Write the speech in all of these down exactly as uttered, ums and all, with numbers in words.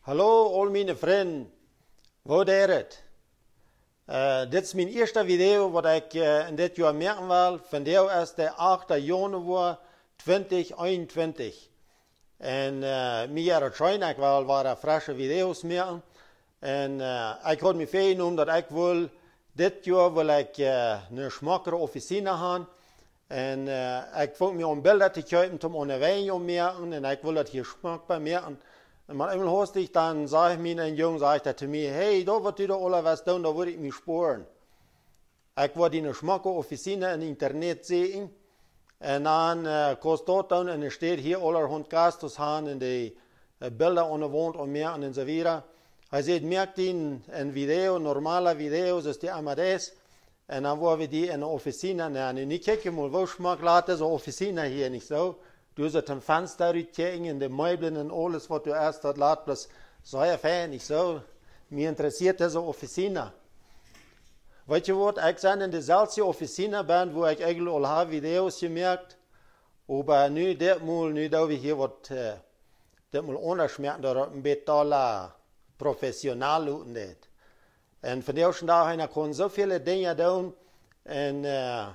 Hallo, aul miene Frind. Woo jeit et? Eh, dit es mien ieeschtet Video waut ekj eh, en dit Joa moaken well. Vondoag es de achte Januoa twintich eenuntwintich. En eh, mie jeit et scheen, ekj well wada fresche Videos moaken. En eh, ekj haud mie väajenomen daut ekj wull dit Joa wull ekj eh, ne schmockere Oficina han. En eh, ekj funk mie aun Bilda to kjeepen, toom aune Wenj aunmoaken. En ekj wull daut hia schmock bie moaken. En mau eemol haustich, dan säd mie een Jung, säd daut to mie: "Hey, daut waut du doa aula west doonen, daut wudd ekj mie spoaren. Ekj wull die ne schmocke Oficina em Internet seenen. En dan eh, kaust daut doonen en de Staut hia aulahaunt Gastos han en de eh, Bilda aun de Waunt aunmoaken en soo wieda." Hee säd: "Moak die een, een Video, normale Videos, soo aus du emma deist. En dan woa wie die en de Oficina nämen." En nu kjikj mol, woo schmock lat dise Oficina hia, nich soo? Du hast een Fensta rutkjikjen en de Meeblen en aules waut doa es, daut lat bloos sea fein, nich soo? Mie interessieet dise Oficina. Weetst du waut, ekj sie en deselwje Oficina benn, wua ekj eejentlich aul hab Videos jemoakt, oba nu dit Mol, nu doo wie hia waut, eh, dit Mol aundasch moaken, daut et een bät dolla professional luten deit. En vondoag dän Dach, eena kaun soo väle Dinja doonen. En eh,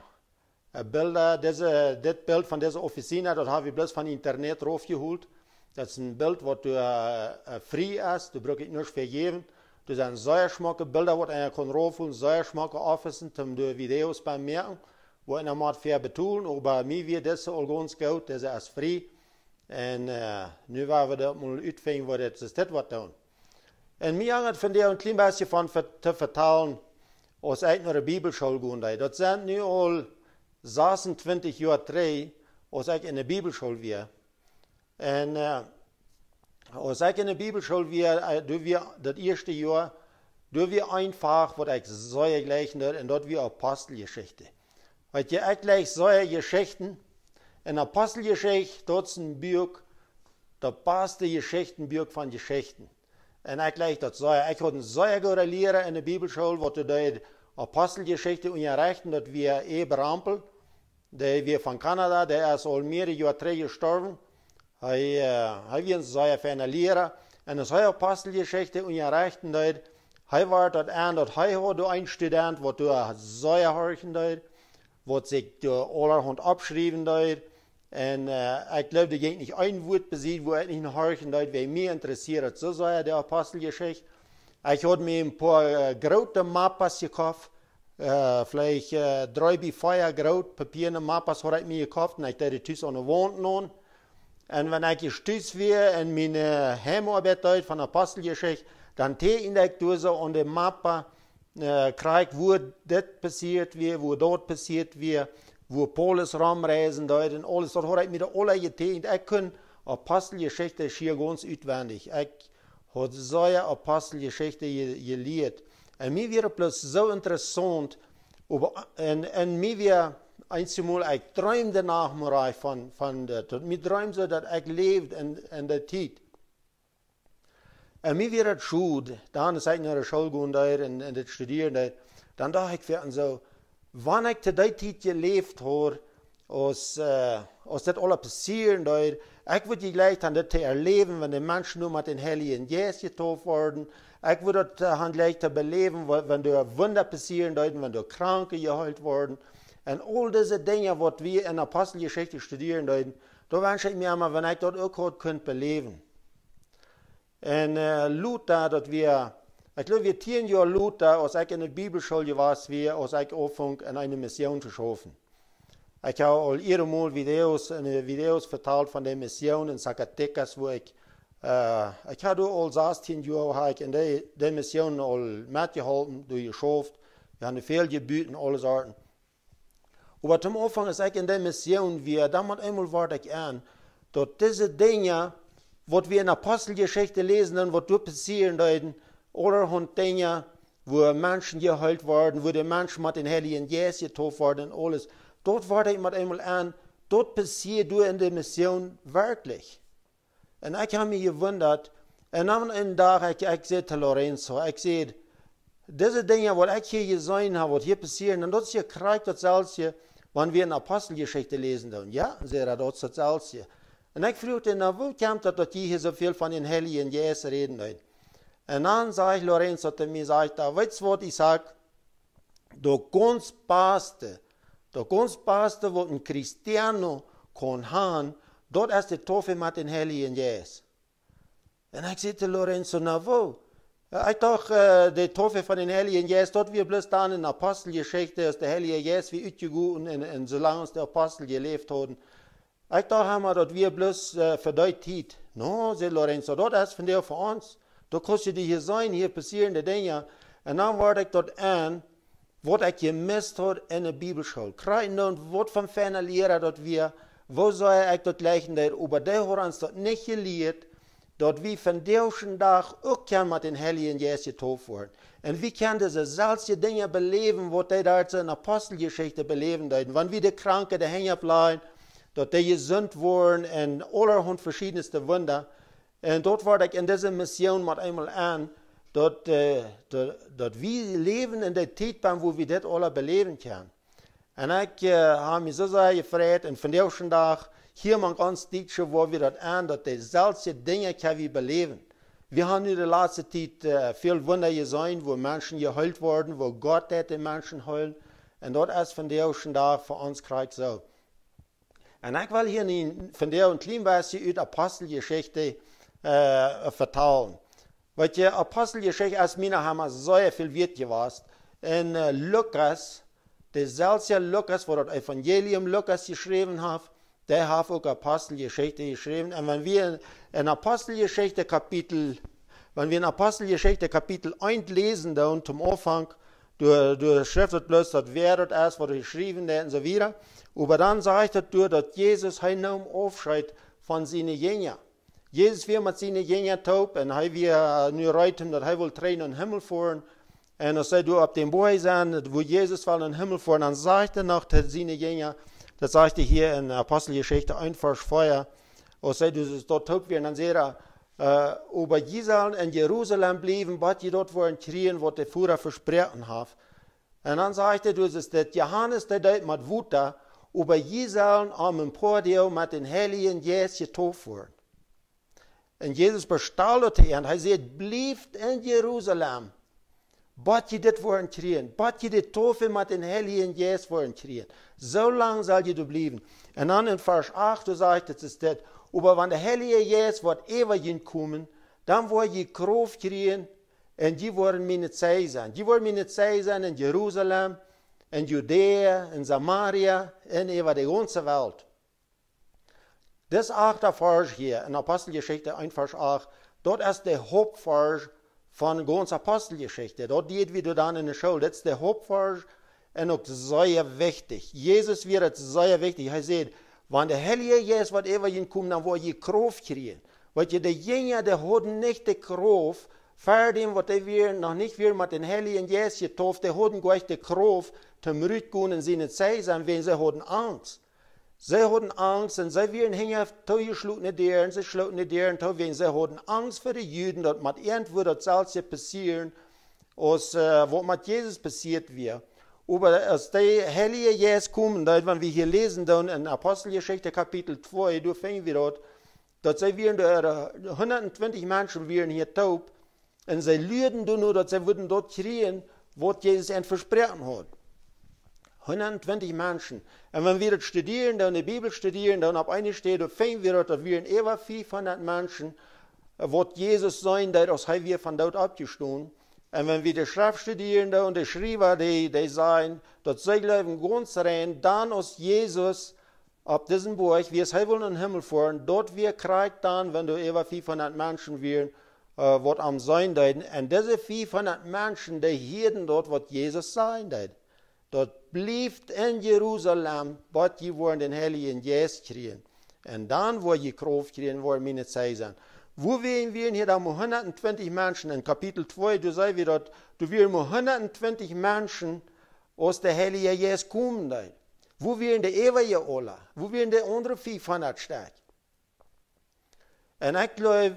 eh, Bilda, dise, dit Bilt von dise Oficina, daut hab wie bloos von Internet raufjehoolt. Daut es een Bilt waut doa eh, eh, free es, doa bruck ekj nuscht fa jäwen. Doa sent sea schmocke Bilda waut eena kaun raufhoolen, sea schmocke Officen, toom doa Videos bie moaken, wua eena mott fa betolen, oba mie wia dise aul gaunz goot, dise es free. En eh, nu woa wie daut mol utfinjen, woo daut es, dit waut doonen. En mie jeit et vondoag een kjlien bät von ver-, to vetalen, aus ekj no de Bibelschool jinkj. Daut sent nu aul sasuntwintich Joa trigj, aus ekj en de Bibelschool wia. En eh, aus ekj en de Bibelschool wia, eh, doa wia daut ieeschte Joa, doa wia een Fach waut ekj sea jleichen deed, en daut wia Aposteljeschicht. Weetst du, ekj jleich sea Jeschichten. En Aposteljeschicht, daut es een Buak, daut baste Jeschichtenbuak von Jeschichten. En ekj jleich daut sea. Ekj haud een sea gooda Liera en de Bibelschool, waut doa deed Aposteljeschicht unjarechten, daut wia Eber Rampel. Dee wia von Kanada, dee es aul mearere Joa trigj jestorwen. Hee, eh, hee wia een sea feina Liera. En aus hee Aposteljeschicht unjarechten deed, hee wort daut aun, daut hee haud doa een Student, waut doa sea horchen deed, waut sikj doa aulahaunt oppschriewen deed. En eh, ekj jleew, doa jinkj nich een Wuat bie, wua ekj nich no horchen deed, wiels mie interessieed soo sea de Aposteljeschicht. Ekj haud mie een poa eh, groote Mapas jekoft, eh, veleicht eh, dree bie vea groot papierne Mapas haud ekj mie jekoft en ekj deed dee tus aun de Waunt naun. En wan ekj tus wia en miene eh, Heimaoabeit deed von Aposteljeschicht, dan teekjend ekj doa soo aun de Mapa, eh, krakjt wua dit passieet wia, wua daut passieet wia, wua Paulus romreisen deed en aules, daut haud ekj mie doa aula jeteekjent. Ekj kunn Aposteljeschicht schier gaunz utwendich. Ekj haud sea Aposteljeschicht je-, jelieet. En mie wia et bloos soo interessaunt, oba, en, en mie wia eensjemol, ekj dreemd de Nacht mau von, von de, daut mie dreemd soo daut ekj läwd en, en de Tiet. En mie wia et schod, dan aus ekj no de School jinkj en, en dit studieren deed, dan docht ekj wada soo, wan ekj to dee Tiet jeläft haud, aus, eh, aus dit aules passieren deed, ekj wudd jlikj han dit to erläwen, wan de Menschen nu met dän Heiljen Jeist jetauft worden. Ekj wudd daut eh, han jlikj to beläwen, wa-, wan doa Wunda passieren deeden, wan doa Kranke jeheelt worden. En aul dise Dinja, waut wie en Aposteljeschicht studieren deeden, doa wensch ekj mie emma, wan ekj daut uk haud kunt beläwen. En eh, lota, daut wia, ekj jleew, wia tieen Joa lota, aus ekj en de Bibelschool jewast wia, aus ekj aunfunk en eene Mission to schaufen. Ekj hab aul ieescht mol Videos, en de Videos vetalt von de Mission en Zacatecas, wua ekj, eh, ekj hab doa aul sastieen Joa, hab ekj en de, de Mission aul metjeholpen, doa jeschauft. Wie haben väl jebut en aule Sorten. Oba toom Aunfank, aus ekj en de Mission wia, dan met eemol wort ekj aun, daut dise Dinja, waut wie en Aposteljeschicht läsen en waut doa passieren deeden, aulahaunt Dinja, wua Menschen jeheelt worden, wua de Menschen met dän Heiljen Jeist jetauft worden en aules, daut wort ekj met eemol aun, daut passieed doa en de Mission werkjlich. En ekj hab mie jewundat. En dan eenen Dach, ekj, ekj säd to Lorenzo, ekj säd: "Dise Dinja, waut ekj hia jeseenen hab, waut hia passieren, en daut es hia krakjt daut selwje, wan wie en Aposteljeschicht läsen doonen." "Jo," säd hee, "daut es daut selwje." Un ekj fruach am: "Na, woo kjemt daut, daut jie hia soo väl von dän Heiljen Jeist räden doonen?" Un dan säd Lorenzo to mie, sajcht hee: "Weetst waut, Isaak, daut gaunz baste, daut gaunz baste, waut een Christiano kaun haben, daut es de Taufe met dän Heiljen Jeist." Un ekj säd to Lorenzo: "Na, woo?" "Jo, ekj docht, äh, de Taufe von dän Heiljen Jeist, daut wia bloos dan en Aposteljeschicht, aus de Heilje Jeist wia utjegoten un, un soo lang aus de Apostel jeläft hauden. Ekj docht emma, daut wia bloos, äh, fa dee Tiet." "No," säd Lorenzo, "daut es vondoag fa ons. Daut kaust du hia seenen, hia passieren de Dinja." Un dan wort ekj daut en, waut ekj jemist haud en de Bibelschool. Krakjt nu, waut fa een feina Liera daut wia, woo soo ekj daut jlikjen deed, oba dee haud ons daut nich jelieet, daut wie vondoag dän Dach uk kjennen met dän Heiljen Jeist jetauft woaren. Un wie kjennen dise selwje Dinja beläwen, waut dee doa en Aposteljeschicht beläwen deeden. Wan wie de Kranke de Henj oppläajen, daut dee jesunt worden un aulahaunt veschiedne Wunda. Un daut wort ekj en dise Mission met eemol en, daut, äh, daut, daut wie läwen en de Tiet, wua wie dit aula beläwen kjennen. Un ekj, äh, hab mie soo sea jefreit, un vondoag dän Dach, hia mank ons Dietsche, wua wie daut en, daut de selwje Dinja kjenn wie beläwen. Wie haben nu de latste Tiet, äh, väl Wunda jeseenen, wua Menschen jeheelt worden, wua Gott deed de Menschen heelen. Un daut es vondoag dän Dach fa ons krakjt soo. Un ekj well hia nu vondoag een kjlien bät ut Aposteljeschicht, äh, vetalen. Weetst, Aposteljeschicht es mie noch emma sea väl wieet jewast. Un, äh, Lukas, deselwje Lukas, waut daut Evangelium Lukas jeschräwen haft, dee haft uk Aposteljeschicht jeschräwen. Un wan wie en, en Aposteljeschicht Kapitel, wan wie en Aposteljeschicht Kapitel eent läsen, dan toom Aunfank, doa, doa schrift et bloos, daut wäa daut es, waut jeschräwen haft un soo wieda. Oba dan sajcht et doa, daut Jesus, hee neem Aufscheet von siene Jinja. Jesus wia met siene Jinja toop un hee wia, äh, nu reed, daut hee wull trigj nom Himmel foaren. Un aus see doa opp dän Boajch sent, wua Jesus wull nom Himmel foaren, dan sajcht hee noch to siene Jinja, daut sajcht hee hia en Aposteljeschicht eent, Varsch vea, aus see doa toop wieren, dan säd hee, äh, "Oba jie sellen en Jerusalem bliewen, bat jie daut woaren kjrieen, waut de Voda vesproaken haft." Un dan sajcht hee, daut es daut Johanes, dee deed met Wota, oba jie sellen aun een poa Doag met dän Heiljen Jeist jetauft woaren. Un Jesus bestald et an, hee säd: "Bliewt en Jerusalem, bat jie dit woaren kjrieen, bat jie de Taufe met dän Heiljen Jeist woaren kjrieen. Soo lang sell jie doa bliewen." Un dan en Varsch acht, doa sajcht et, et es dit: "Oba wan de Heilje Jeist woat äwa junt komen, dan woa jie Krauft kjrieen, un jie woaren miene Zeijen sennen. Jie woaren miene Zeijen sennen en Jerusalem, en Judäa, en Samaria, un äwa de gaunze Welt." Dis achte Varsch hia en Aposteljeschicht eent, Varsch acht, daut es de Hauptvarsch von gaunz Aposteljeschicht. Daut lieed wie dan en de School. Daut es de Hauptvarsch un uk sea wichtich. Jesus wia et sea wichtich. Hee säd: "Wan de Heilje Jeist woat äwa junt komen, dan woa jie Krauft kjrieen." Weetst, de Jinja, dee hauden nich de Krauft, ver däm waut dee wieren, noch nich wieren met dän Heiljen Jeist jetauft, dee hauden goanich de Krauft, toom rutgonen un siene Zeijen sennen, wäajen see hauden Angst. See hauden Angst un see wieren hinja toojeschlotne Däaren, see schloten de Däaren too, wäajen see hauden Angst ver de Juden, daut met an wudd daut selwje passieren, aus, äh, waut met Jesus passieet wia. Oba aus de Heilje Jeist komen deed, wan wie hia läsen dan en Aposteljeschicht Kapitel twee, doa finjen wie daut, daut see wieren doa, äh, hundatentwintich Menschen wieren hia toop, un see luaden doano, daut see wudden daut kjrieen, waut Jesus an vesproaken haud. Hundatentwintich Menschen. Un wan wie daut studieren, dan de Bibel studieren, dan opp eene Städ, doa finjen wie daut, daut wieren äwa fiefhundat Menschen, äh, waut Jesus seenen deed, aus hee wia von doot oppjestonen. Un wan wie de Schreft studieren, dan de Schriewa, dee, dee sajen, daut see jleewen gaunz rein, dan aus Jesus opp disen Boajch, wiels hee wull nom Himmel foaren, daut wia krakjt dan, wan doa äwa fiefhundat Menschen wieren, äh, waut am seenen deeden. Un dise fiefhundat Menschen, dee hieeden daut, waut Jesus sajen deed: "Daut bliewt en Jerusalem, bat jie woaren dän Heiljen Jeist kjrieen. Un dan woa jie Krauft kjrieen, woa jie miene Zeijen sennen." Woo wieren, wieren hia dan mau hundatentwintich Menschen? En Kapitel twee, doa seenen wie daut, doa wieren mau hundatentwintich Menschen, aus de Heilje Jeist komen deed. Woo wieren de äwaje aula? Woo wieren de aundre fiefhundat Stekj? Un ekj jleew,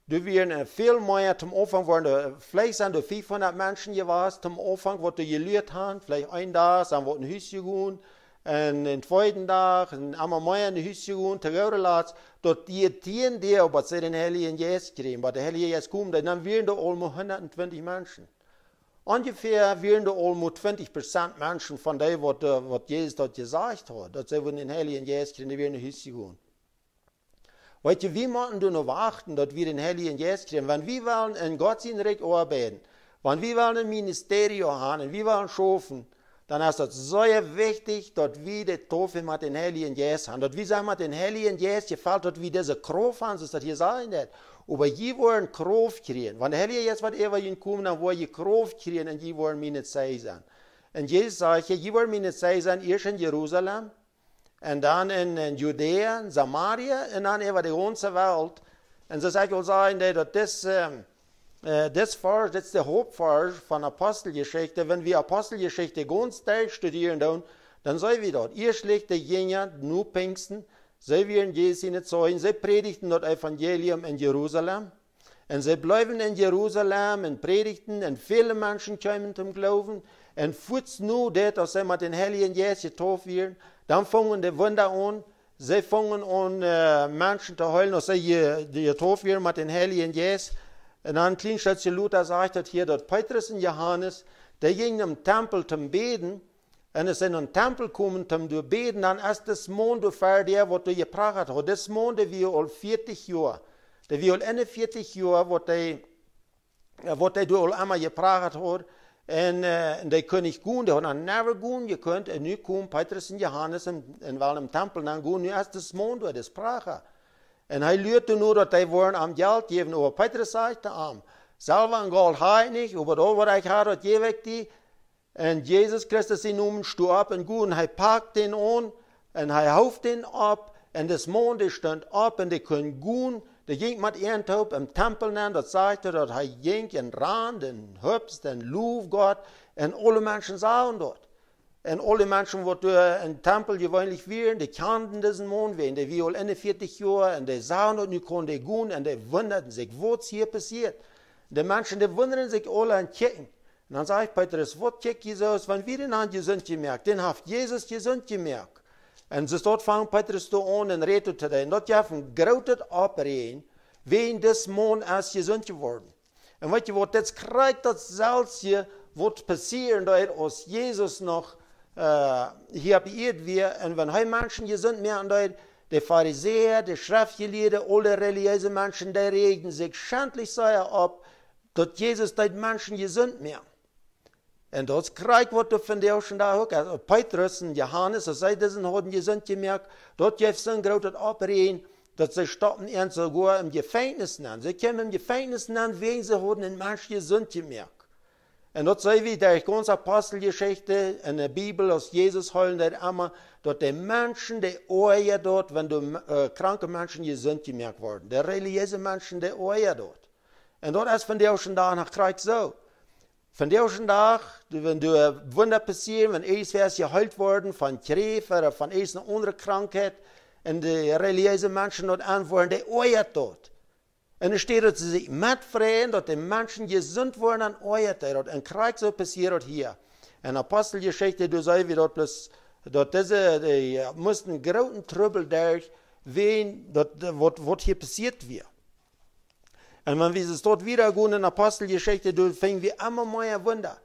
doa wieren, äh, väl mea. Toom Aunfank wieren doa, veleicht sent doa fiefhundat Menschen jewast, toom Aunfank, waut doa jeluat haben, veleicht een Dach, sent waut no Hus jegonen. un dän tweeden Dach, un emma mea no Hus jegonen, to goode Latst, daut dee tieen Doag, bat see dän Heiljen Jeist kjrieejen, bat de Heilje Jeist kjeem, dan wieren doa aul mau hundatentwintich Menschen. Onjefäa wieren doa aul mau twintich Prozent Menschen von dee, waut, äh, waut Jesus daut jesajcht haud, daut see wudden dän Heiljen Jeist kjrieen, dee wieren no Hus jegonen. Weet jie, wie motten doa noch wachten, daut wie dän Heiljen Jeist kjrieen. Wan wie wellen en Gott sien Rikj oabeiden, wan wie wellen een Ministerio haben un wie wellen schaufen, dan es daut sea wichtich, daut wie de Taufe met dän Heiljen Jeist haben. Daut wie sent met dän Heiljen Jeist jefelt, daut wie dise Krauft haben, soo aus daut hia sajen deit. Oba jie woaren Krauft kjrieen. Wan de Heilje Jeist woat äwa junt komen, dan woa jie Krauft kjrieen un jie woaren miene Zeijen sennen. Un Jesus sajcht hia, jie woaren miene Zeijen sennen, ieescht en Jerusalem, un dan en, en Judäa, en Samaria, un dan äwa de gaunze Welt. Un soo aus ekj aul säd, daut dis, ähm, äh, dis Varsch, dit es de Hauptvarsch von Aposteljeschicht. Wan wie Aposteljeschicht gaunz derchstudieren doonen, dan seenen wie daut. Ieescht de Jinja, no Pinjsten, see wieren Jesus siene Zeijen, see prädichten daut Evangelium en Jerusalem. Un see bleewen en Jerusalem un prädichten un väle Menschen kjeemen toom Gloowen. Un fuaz no dit, aus see met dän Heiljen Jeist jetauft wieren, dan fungen de Wunda aun. See fungen aun, äh, Menschen to heelen, aus see je-, jetauft wieren met dän Heiljen Jeist. Un dan een kjlien Stootje lota sajcht daut hia, daut Petrus un Johanes, dee jinjen em Tempel toom bäden, un aus see en dän Tempel kjeemen toom doa bäden, dan es dis Maun doa ver dee, waut doa jeprachat haud. Dis Maun, dee wia aul vieetich Joa. Dee wia aul eenunvieetich Joa, waut dee, äh, waut dee doa aul emma jeprachat haud. Un, äh, un dee kunn nich gonen, dee haud noch never gonen jekunt. Un nu kjeemen Petrus un Johanes un, un wellen em Tempel nenn gonen. Nu es dis Maun doa, dis Pracha. Un hee luat doa no, daut dee woaren am Jelt jäwen. Oba Petrus sajcht to am: Selwa un Golt hab ekj nich, oba daut, waut ekj hab, daut jäw ekj die. En Jesus Christus sienen Nomen, sto opp un go. Un hee pakt dän aun un hee hooft dän opp. Un dis Maun, dee stunt opp un dee kunn gonen. Dee jinkj met an toop em Tempel nenn. Daut sajcht, daut hee jinkj un rand un hupst un lowd Gott. Un aule Menschen sagen daut. Un aule Menschen, waut doa em Tempel jeweenlich wieren, dee kjanden disen Maun, wäajen dee wia aul eenunvieetich Joa, un dee sagen daut, nu kunn dee gonen, un dee wundaden sikj, waut hia passieet. De Menschen, dee wundaden sikj aule un kjikjen. Un dan sajcht Petrus: Waut kjikj jie soo, aus wan wie dän han jesunt jemoakt? Dän haft Jesus jesunt jemoakt. Un soo doa fangt Petrus doa aun un rät to dee. Un daut jeef een grootet Oppräajen, wäajen dis Maun es jesunt jeworden. Un weet jie waut, dit es krakjt daut selwje, waut passieren deed, aus Jesus noch, äh, hia opp Ieed wia. Un wan hee Menschen jesunt moaken deed, de Farisäa, de Schreftjelieede, aule relijeese Menschen, dee räajden sikj schentlich sea opp, daut Jesus deed Menschen jesunt moaken. Un daut es krakjt waut doa vondoag dän Dach uk es. Petrus un Johanes, aus see disen hauden jesunt jemoakt, daut jeef soon grootet Oppräajen, daut see stoppten an soogoa em Jefenkjnis nenn. See kjeemen em Jefenkjnis nenn, wäajen see hauden een Mensch jesunt jemoakt. Un daut seenen wie derch gaunz Aposteljeschicht en de Bibel, aus Jesus heelen deed, emma, daut de Menschen, dee oajat daut, wan doa, äh, kranke Menschen jesunt jemoakt worden. De relijeese Menschen, dee oajat daut. Un daut es vondoag dän Dach noch krakjt soo. Vondoag dän Dach, wan doa Wunda passieren, wan irjentwäa es jeheelt worden von Kjräft ooda von eene aundre Krankheit, un de relijeese Menschen daut aunwoaren, dee oajat daut. Un enne Städ daut see sikj metfreien, daut de Menschen jesunt woaren, dan oajat dee daut. Un krakjt soo passieet daut hia. En Aposteljeschicht, doa seenen wie daut bloos, daut dise, dee, äh, musten grooten Trubbel derch, wäajen daut, äh, waut, waut hia passieet wia. Un wan wie soo doa wieda gonen en Aposteljeschicht, doa finjen wie emma mea Wunda.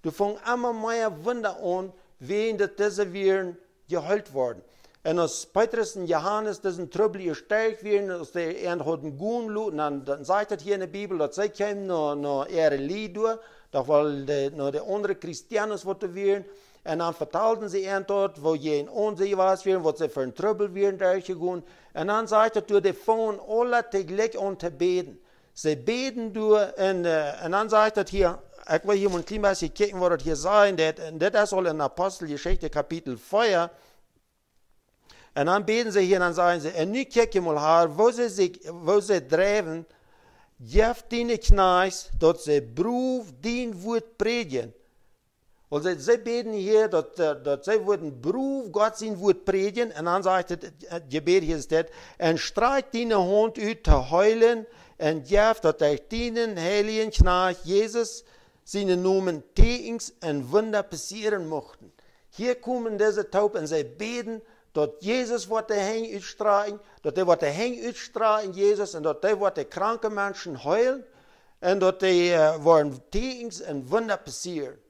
Doa fungen emma mea Wunda aun, wäajen daut dise wieren jeheelt worden. Un aus Petrus un Johanes disen Trubbel ieescht derch wieren, aus dee an hauden gonen loten, dan, dan sajcht daut hia en de Bibel, daut see kjeemen no, no äare Lied doa, doch wal de, no de aundre Christen waut doa wieren, un dan vetalden see an daut, woo jie en onse jewast wieren, waut see fa een Trubbel wieren derchjegonen. Un dan sajcht daut doa, dee fungen aule toojlikj aun to bäden. See bäden doa un, äh, un dan sajcht daut hia, ekj well hia mol een kjlien bät kjikjen, waut daut hia sajen deit. Un dit es aul en Aposteljeschicht, Kapitel vea. Un dan bäden see hia un dan sajen see: Un nu kjikj mol, Har, woo see sikj, woo see dreiwen, jeff diene Kjnajchts, daut see brow dien Wuat prädjen. Aulsoo, see bäden hia, daut, äh, daut see wudden brow Gott sien Wuat prädjen. Un dan sajcht daut, äh, Jebäd hia es dit: Un strakj diene Haunt ut to heelen, un jeff, daut derch dienen heiljen Kjnajcht Jesus sienen Nomen Tieekjens un Wunda passieren muchten. Hia komen dise toop un see bäden, daut Jesus woat de Henj utstrakjen, daut dee woat de Henj utstrakjen, Jesus, un daut dee woat de kranke Menschen heelen, un daut dee äh, woaren Tieekjens un Wunda passieren.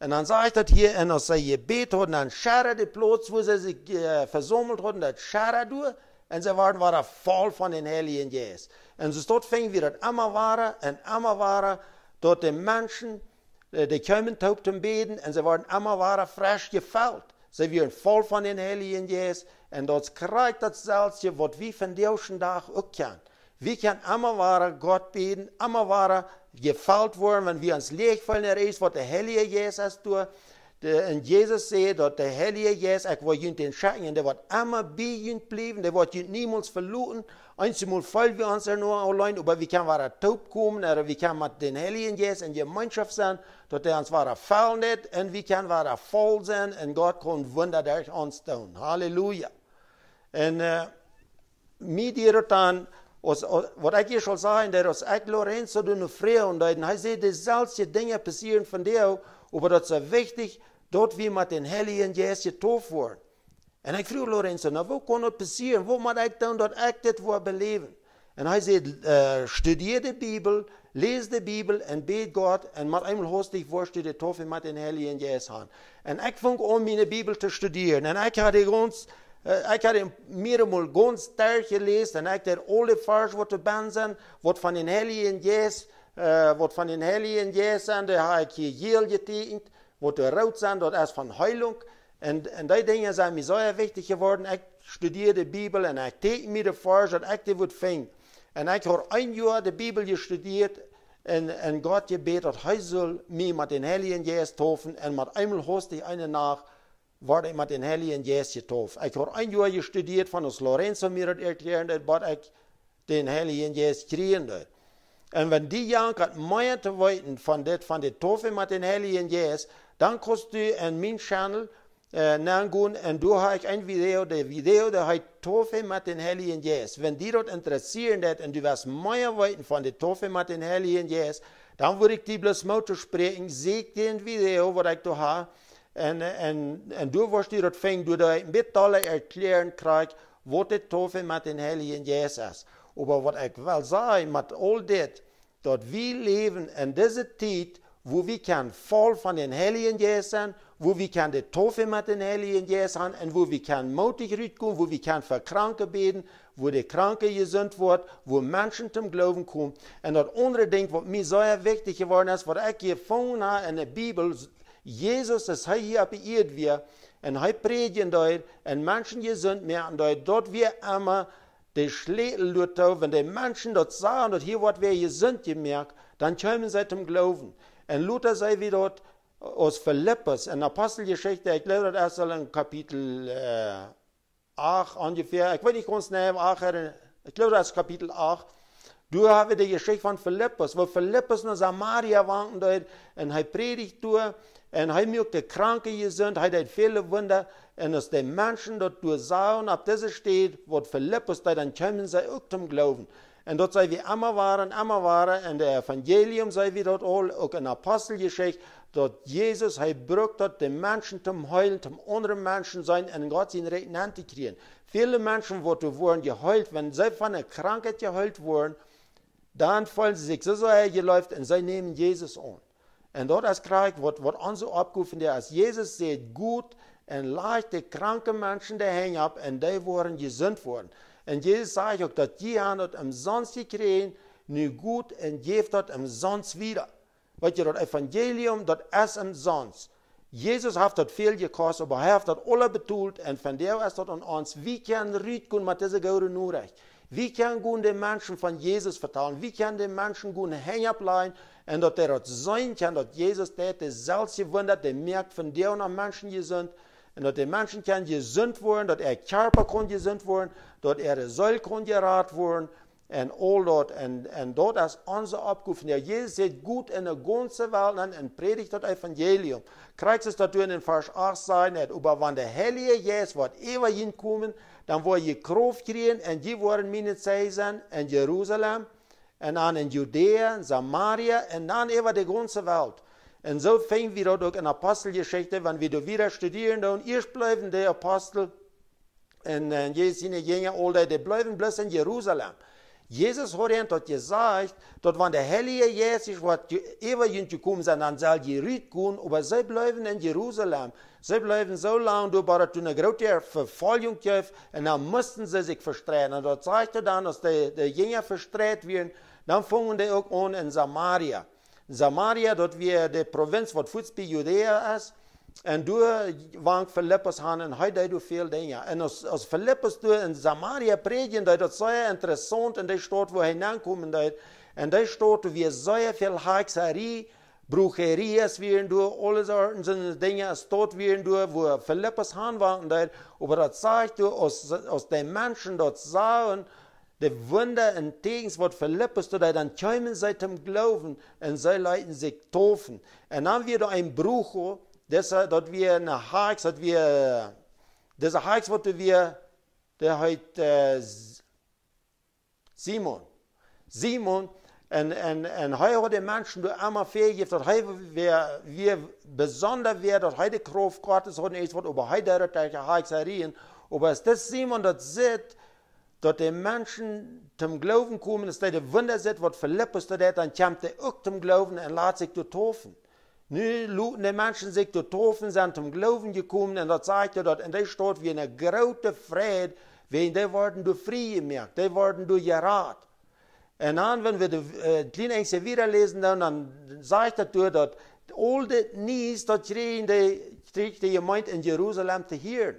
Un dan sajcht daut hia, un aus see jebät hauden, dan schedad de Plauz, wua see sikj äh, vesaumelt hauden, daut schedad doa, un see worden wada voll von dän Heiljen Jeist. Un soo daut finjen wie daut emma wada un emma wada, daut de Menschen äh, dee kjeemen toop toom bäden un see worden emma wada fresch jefelt. See wieren voll von dän Heiljen Jeist. Un daut es krakjt daut selwje, waut wie vondoag dän Dach uk kjennen. Wie kjennen emma wada Gott bäden, emma wada jefelt woaren, wan wie ons läach feelen, es waut de Heilje Jeist es doa. De, un Jesus säd, daut de Heilje Jeist, ekj woa junt dän schekjen, un dee woat emma bie junt bliewen, dee woat junt niemols veloten. Eenjemol feel wie ons ea noch auleen, oba wie kjennen wada toop komen, ooda wie kjennen met dän Heiljen Jeist en Jemeenschoft sennen, daut hee ons wada fellen deit, un wie kjennen wada voll sennen, un Gott kaun Wunda derch ons doonen. Halleluja. Un äh, mie deed daut dan, aus, aus, waut ekj hia aul säd, daut aus ekj Lorenzo doa no froagen deed, un hee säd, de selwje Dinja passieren vondoag, oba daut es soo wichtich, daut wie met dän Heiljen Jeist jetauft woaren. Un ekj fruach Lorenzo, na, woo kaun daut passieren? Waut mott ekj doonen, daut ekj dit woa beläwen? Un hee säd, äh, studia de Bibel, läs de Bibel un bäd Gott, un met eemol haustich woascht du de Taufe met dän Heiljen Jeist han. Un ekj funk aun, miene Bibel to studieren. Un ekj haud dee gaunz, äh, ekj haud dee mearemol gaunz derchjeläst, un ekj deed aule Varsch, waut doa bennen sent, waut von dän Heiljen Jeist, äh, waut von dän Heiljen Jeist sent, dee haud ekj hia jäl jetieekjent, waut doa root sent, daut es von Heilunk. Un, un dee Dinja sent mie sea wichtich jeworden. Ekj studia de Bibel un ekj tieekjend mie de Varsch, daut ekj dee wudd finjen. Un ekj haud een Joa de Bibel jestudieet un, un Gott jebäden, daut hee sull mie met dän Heiljen Jeist taufen. Un met eemol haustich eene Nacht wort ekj met dän Heiljen Jeist jetauft. Ekj haud een Joa jestudieet, von aus Lorenzo mie daut erkjläaren deed, bat ekj dän Heiljen Jeist kjrieen deed. Un wan du jankat mea to weeten von dit, von de Taufe met dän Heiljen Jeist, dan kaust du en mien Channel äh, nengonen un doa hab ekj een Video, de Video, dee heet Taufe met dän Heiljen Jeist. Wan die daut interessieren deit un du west mea weeten von de Taufe met dän Heiljen Jeist, dan wudd ekj die bloos Moot toospräakjen, sieekj dän Video, waut ekj doa hab, un, un, un doa woascht du daut finjen, doa doo ekj een bät dolla erkjläaren krakjt, waut de Taufe met dän Heiljen Jeist es. Oba waut ekj well sajen met aul dit, daut wie läwen en dise Tiet, wua wie kjennen voll von dän Heiljen Jeist sennen, wua wie kjennen de Taufe met dän Heiljen Jeist han un wua wie kjennen mootich rutkomen, wua wie kjennen fa Kranke bäden, wua de Kranke jesunt woat, wua Menschen toom Gloowen komen. Un daut aundre Dinkj, waut mie sea wichtich jeworden es, waut ekj jefungen hab en de Bibel, Jesus, aus hee hia opp de Ieed wia, un hee prädjen deed, un Menschen jesunt moaken deed, daut wia emma de Schlätel doatoo, wan de Menschen daut sagen, daut hia woat wäa jesunt jemoakt, dan kjeemen see toom Gloowen. Un lota see wie daut aus Filippus, en Aposteljeschicht, ekj jleew daut es aul en Kapitel äh, acht onjefäa, ekj weet nich gaunz jeneiw, acht, äh, ekj jleew daut es Kapitel acht, doa hab wie de Jeschicht von Filippus, wua Filippus no Samaria wanken deed un hee prädicht doa un hee muak de Kranke jesunt, hee deed väle Wunda. Un aus de Menschen daut doa sagen, opp dise Städ, waut Filippus deed, dan kjeemen see uk toom Gloowen. Un daut see wie emma wieda, emma wieda, en de Evangelium see wie daut aul, uk en Aposteljeschicht, daut Jesus, hee brukt daut, de Menschen toom heelen, toom aundre Menschen sennen un Gott sien Rikj nenn to kjrieen. Väle Menschen, waut doa woaren jeheelt, wan see von ne Krankheit jeheelt woaren, dan feelen see sikj soo sea jeleeft un see nämen Jesus aun. Un daut es krakjt waut, waut onse Oppgow es. Jesus säd: Got un lajcht de kranke Menschen de Henj opp un dee woaren jesunt woaren. Un Jesus sajcht uk, daut jie han daut omsonst jekjräajen, nu got un jäft daut omsonst wieda. Weet jie, daut Evangelium, daut es omsonst. Jesus haft daut väl jekost, oba hee haft daut aula betolt un vondoag es daut aun ons. Wie kjennen rutgonen met dise goode Norecht. Wie kjennen gonen de Menschen von Jesus vetalen. Wie kjennen de Menschen gonen Henj opplajen un daut dee daut seenen kjennen, daut Jesus deit de selwje Wunda, dee moakt vondoag noch Menschen jesunt. Un daut de Menschen kjennen jesunt woaren, daut äa Kjarpa kaun jesunt woaren, daut äare Seel kaun jerat woaren. Un aul daut, un, un daut es onse Oppgow. Jo, Jesus säd: Got en de gaunze Welt nenn un prädicht daut Evangelium. Krakjt soo aus daut doa en Varsch acht sajcht, daut: Oba wan de Heilje Jeist woat äwa junt komen, dan woa jie Krauft kjrieen un jie woaren miene Zeijen sennen en Jerusalem un dan en Judäa, en Samaria un dan äwa de gaunze Welt. Un soo finjen wie daut uk en Aposteljeschicht, wan wie doa wieda studieren, dan ieescht bleewen de Apostel un, un Jesus siene Jinja, aul dee, dee bleewen bloos en Jerusalem. Jesus haud an daut jesajcht, daut wan de Heilje Jeist es, waut je-, äwa junt jekomen es, dan sell jie rutgonen, oba see bleewen en Jerusalem. See bleewen soo lang doa, bat daut doa eene groote Verfoljunk jeef, un dan musten see sikj vestreien. Un daut sajcht hee dan, aus de, de Jinja vestreit wieren, dan fungen dee uk aun en Samaria. Samaria, daut wia de Provinz, waut fuats bie Judäa es. Un doa funk Filippus aun un hee deed doa väl Dinja. Un aus, aus Filippus doa en Samaria prädjen deed, daut sea interessaunt, en dee Staut, wua hee nenkomen deed. En dee Staut, doa wia sea väl Hakjsarie, Brujerie wieren doa, aule Sorten soone Dinja, Staut wieren doa, wua Filippus aunwanken deed. Oba daut sajcht doa, aus, aus de Menschen daut sagen, de Wunda un Teakjens, waut Filippus doa deed, dan kjeemen see toom Gloowen un see leeten sikj deepen. Un dan wia doa een Brujo, dise, daut wia eene Hakj, daut wia, dise Hakj, waut doa wia, dee heet, äh, S-, Simon. Simon, un, un, un hee haud de Menschen doa emma väajejäft, daut hee wia, wia besonda wia, daut hee de Krauft Gottes haud un irjent waut, oba hee deed daut derch Hakjsarien. Oba aus dis Simon daut sitt, daut de Menschen toom Gloowen komen, aus dee de Wunda sitt, waut Filippus doa deed, dan kjemt hee uk toom Gloowen un lat sikj doa deepen. Nu loten de Menschen sikj doa deepen, sent toom Gloowen jekomen, un daut sajcht hee, daut en dee Staut wia eene groote Freid, wiels dee worden doa frie jemoakt, dee worden doa jerat. Un dan, wan wie de, äh, kjlien Enjstje wieda läsen, dan, dan sajcht daut doa, daut aul dit Niees, daut kjrieech de, kjrieech de Jemeent en Jerusalem to hieren.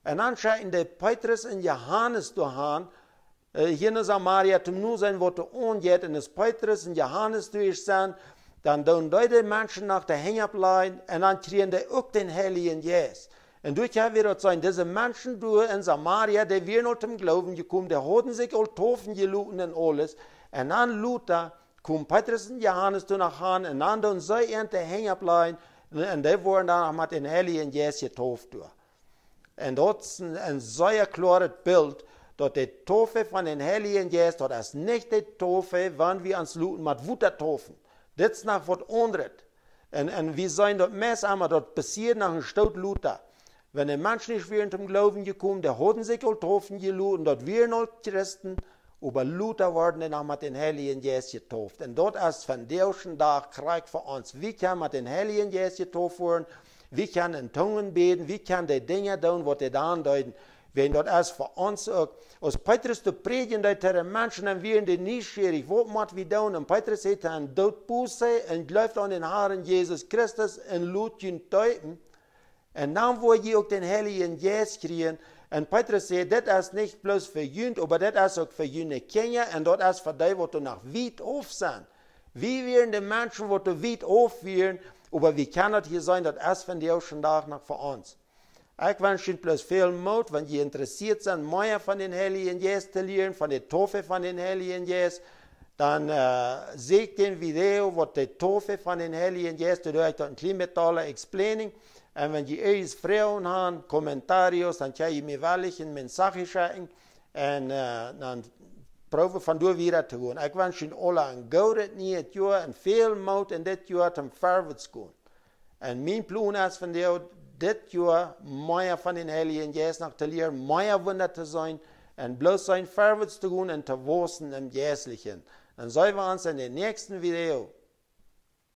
Un dan schekjten dee Petrus un Johanes doa han, äh, hia no Samaria, toom noseenen, waut doa aunjeit. Un aus Petrus un Johanes doa sent, dan doonen dee de Menschen no de Henj oppläajen, un dan kjrieejen dee uk dän Heiljen Jeist. Un doa kjenn wie daut seenen, dise Menschen doa en Samaria, dee wieren aul toom Gloowen jekomen, dee hauden sikj aul deepen jeloten un aules. Un dan lota kjeem Petrus un Johanes doa noch han, un dan doonen see an de Henj oppläajen, un, un dee worden dan noch met dän Heiljen Jeist jedeept doa. Un daut es een, een sea kloaret Bilt, daut de Deepunk von dän Heiljen Jeist, daut es nich de Deepunk, wan wie ons loten met Wota deepen. Dit es noch waut aundret. Un, un wie seenen daut meist emol, daut passieet noch een Stoot lota. Wan de Menschen nich wieren toom Gloowen jekomen, dee hauden sikj aul deepen jeloten, daut wieren aul Christen, oba lota worden dee noch met dän Heiljen Jeist jedeept. Un daut es vondoag dän Dach krakjt fa ons. Wie kjennen met dän Heiljen Jeist jedeept woaren, wie kjennen en Tungen bäden, wie kjennen de Dinja doonen, waut dee dan deeden. Wiels daut es fa ons uk. Aus Petrus doa prädjen deed to de Menschen, dan wieren dee nieschierich, waut mott wie doonen? Un Petrus säd to an: Doot Buße un jleeft aun dän Harn Jesus Christus un lot junt deepen. Un dan woa jie uk dän Heiljen Jeist kjrieen. Un Petrus säd: Dit es nich bloos fa junt, oba dit es uk fa june Kjinja un daut es fa dee, waut doa noch wiet auf sent. Wie wieren de Menschen, waut doa wiet auf wieren, oba wie kjennen daut hia seenen, daut es vondoag dän Dach noch fa ons. Ekj wensch junt bloos väl Moot, wan jie interessieet sent, mea von dän Heiljen Jeist to lieren, von de Deepunk von dän Heiljen Jeist, dan, äh, seekjt dän Video, waut de Deepunk von dän Heiljen Jeist, doa doo ekj daut een kjlien bät dolla explaining. Un wan jie irjent Froagen han, comentarios, dan kjenn jie mie wellich een Message schekjen. Un, äh, dan proow wie von doa wieda to gonen. Ekj wensch junt aula een goodet nieet Joa un väl Moot en dit Joa toom verwoats gonen. Un mien Plon es vondoag, dit Joa mea von dän Heiljen Jeist noch to lieren, mea Wunda to seenen, un bloos seenen verwoats to gonen un to wausen em Jeistlichen. Dan seenen wie ons en dän näakjsten Video.